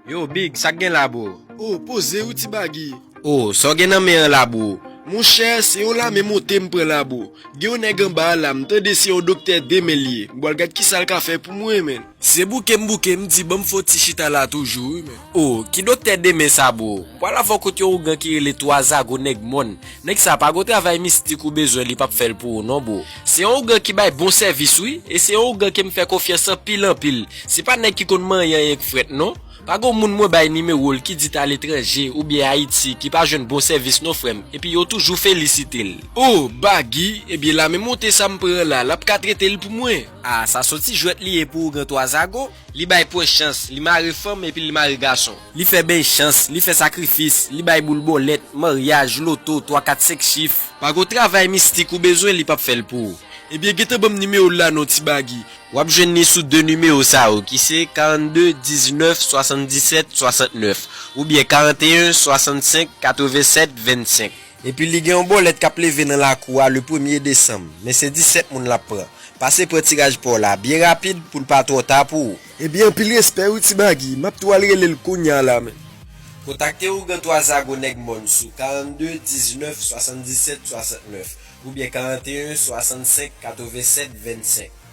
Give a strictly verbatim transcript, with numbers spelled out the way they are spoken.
Yo, Big, sa k gen la, bro? Oh, poze wi, Ti Bagy. Oh, sa w gen nan men an la, bro? Monchè, se yon lame monte m pran la, bro. Gen yon nèg anba a la, m tande se yon doktè demen li ye. M pral gad kisa l ka fè pou mwen, menn. Se bouke m bouke, m di ban m fè yon ti chita la toujou, wi, menn. Oh, ki doktè demen sa, bro? M pral avè w kot yon ougan ki rele Twa Zago nèg mòn. Nèg sa pa gon travay mistik ou bezwen li p ap fè l pou ou non, bro. Se yon ougan ki bay bon sèvis, wi, e se yon ougan ke m fè konfyans anpil, anpil. Se pa nèg ki konn manyen anyen k frèt, non. Pa gon moun mwen bay nimewo l ki di t aletranje oubyen Ayiti ki pa jwenn bon sèvis non, frè m, epi yo toujou felisite l. Oh, Bagy, ebyen lame monte sa m pran la, l ap ka trete l pou mwen. Ah, sa se yon ti jwèt li ye pou ougan Twa Zago. Li bay pwen chans, li mare fanm epi li mare gason. Li fè beny chans, li fè sakrifis, li bay boul bòlèt, maryaj, loto, twa, kat, senk chif. Pa gon travay mistik ou bezwen, li p ap fè l pou ou. Ebyen, gentan ban m nimewo l la non, Ti Bagy. W ap jwenn li sou de nimewo sa yo, ki se karannde diznèf swasanndisèt swasantnèf oubyen karanteyen swasannsenk katrevennsèt vennsenk. Epi li gen yon bòlèt k ap leve nan lakou a le premye desanm, men se disèt moun l ap pran. Pase pran tiraj pa w la byen rapid pou l pa twò ta pou ou. Ebyen, anpil respè wi, Ti Bagy. M ap tou al rele l kounye a la, menn. Kontakte ougan Twa Zago nèg mòn sou karannde diznèf swasanndisèt swasantnèf oubyen karanteyen swasannsenk katrevennsèt vennsenk.